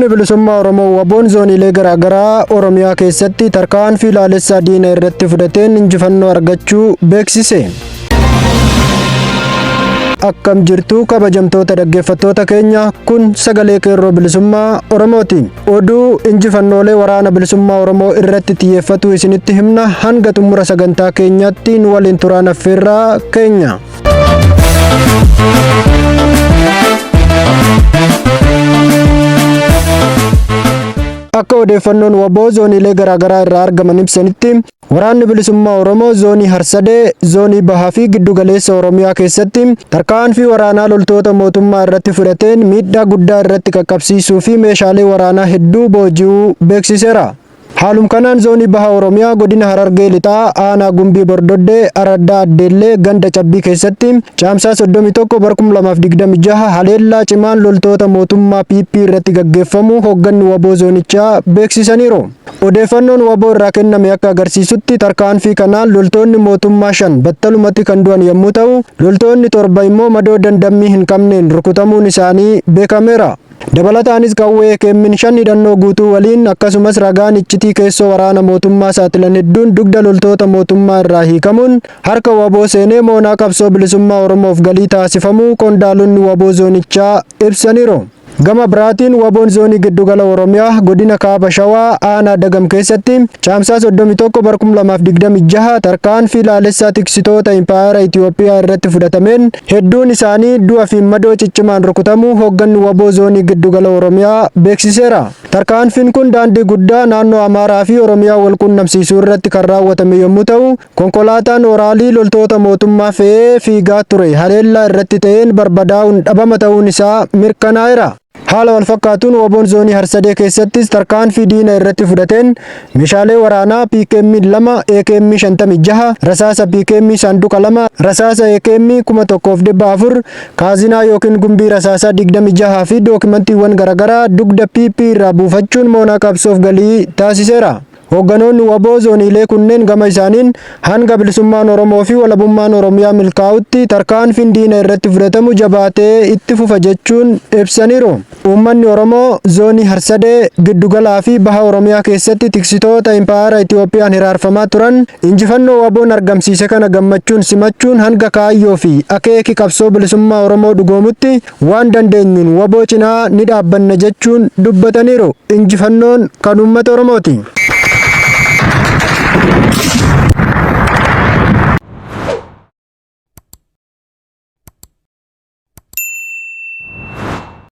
Humni Bilisummaa Oromoo WBOn zooniilee garaagaraa Oromiyaa keessatti tarkaanfii laalessaa diina irratti fudhateen injifannoo argachuu beeksise. Akkam jirtu kabajamtoota dhaggeeffattoota keenya kun sagalee qeerroo bilisummaa Oromooti. Oduu injifannoolee waraana bilisummaa Oromoo irratti xiyyeeffatu isinitti himna hanga xumura sagantaa keenyaatti nu waliin turaan affeerraa keenya. Akka odeeffannoon waboo zooniilee garaagaraa irraa argaman ibsanitti waraanni bilisummaa Oromoo zoonii Harsadee, zoonii Bahaa fi Giddugaleessa Oromiyaa keessatti tarkaanfii waraanaa loltoota mootummaa irratti fudhateen miidhaa guddaa irratti qaqqabsiisuu fi meeshaalee waraanaa hedduu booji'uu beeksiseera. Haalum kanaan zoonii Baha Oromiyaa godina Harargee Lixaa aanaa Gumbii Bordoddee Araddaa Addeellee ganda Cabbii keessatti caamsaa 31 bara 2026 haleellaa cimaan loltoota mootummaa PP irratti gaggeeffamuu hoogganni waboo zoonichaa beeksisaniiru. Odeeffannoon waboo irraa kenname akka agarsiisutti tarkaanfii kanaan loltoonni mootummaa 5 battalumatti kan du'an yommuu ta'u, loltoonni 7 immoo madoo dandammii hin qabneen rukutamuun isaanii beekameera. Dabalataanis qawwee AKM'n 5 hidhannoo guutuu waliin akkasumas ragaan iccitii keessoo waraana mootummaa saaxilan hedduun dugda loltoota mootummaa irraa hiikamuun harka waboo seenee moonaa qabsoo bilisummaa Oromoof galii taasifamuu qondaalonni waboo zoonichaa ibsaniiru. Gama biraatiin waboon zoonii giddugala Oromiyaa godina Kaaba Shawaa aanaa Dagam keessatti caamsaa 31 bara 2026 tarkaanfii laalessaa tiksitoota impaayera Itiyoophiyaa irratti fudhatameen hedduun isaanii du'a fi madoo ciccimaan rukutamuu hoogganni waboo zoonii giddugala Oromiyaa beeksiseera. Tarkaanfiin kun daandii guddaa naannoo Amaaraa fi Oromiyaa wal qunnamsiisuu irratti kan raawwatame yommuu ta'u, konkolaataan oraalii loltoota mootummaa fe'ee fiigaa ture haleellaa irratti ta'een barbadaa'uun dhabama ta'uun isaa mirkanaa'eera. Haala wal fakkaatuun waboon zoonii Harsadee keessattis tarkaanfii diina irratti fudhateen meeshaalee waraanaa PKM 2, AKM 56, rasaasa PKM saanduqa 2, rasaasa AKM 1400, kaazinaa yookiin gumbii rasaasaa 26 fi dookimantiiwwan garaagaraa dugda PP irraa buufachuun moonaa qabsoof galii taasiseera. Hoogganoonni waboo zooniilee kunneen gama isaaniin hanga bilisummaan Oromoo fi walabummaan Oromiyaa milkaa'utti tarkaanfiin diina irratti fudhatamu jabaatee itti fufa jechuun ibsaniiru. Uummanni Oromoo zoonii Harsadee, Giddugalaa fi Baha Oromiyaa keessatti tiksitoota impaayera Itiyoophiyaan hiraarfamaa turan injifannoo waboon argamsiise kana gammachuun simachuun hanga kaayyoo fi akeeki qabsoo bilisummaa Oromoo dhugoomutti waan dandeenyuun waboo cinaa ni dhaabbanna jechuun dubbataniiru. Injifannoon kan uummata Oromooti.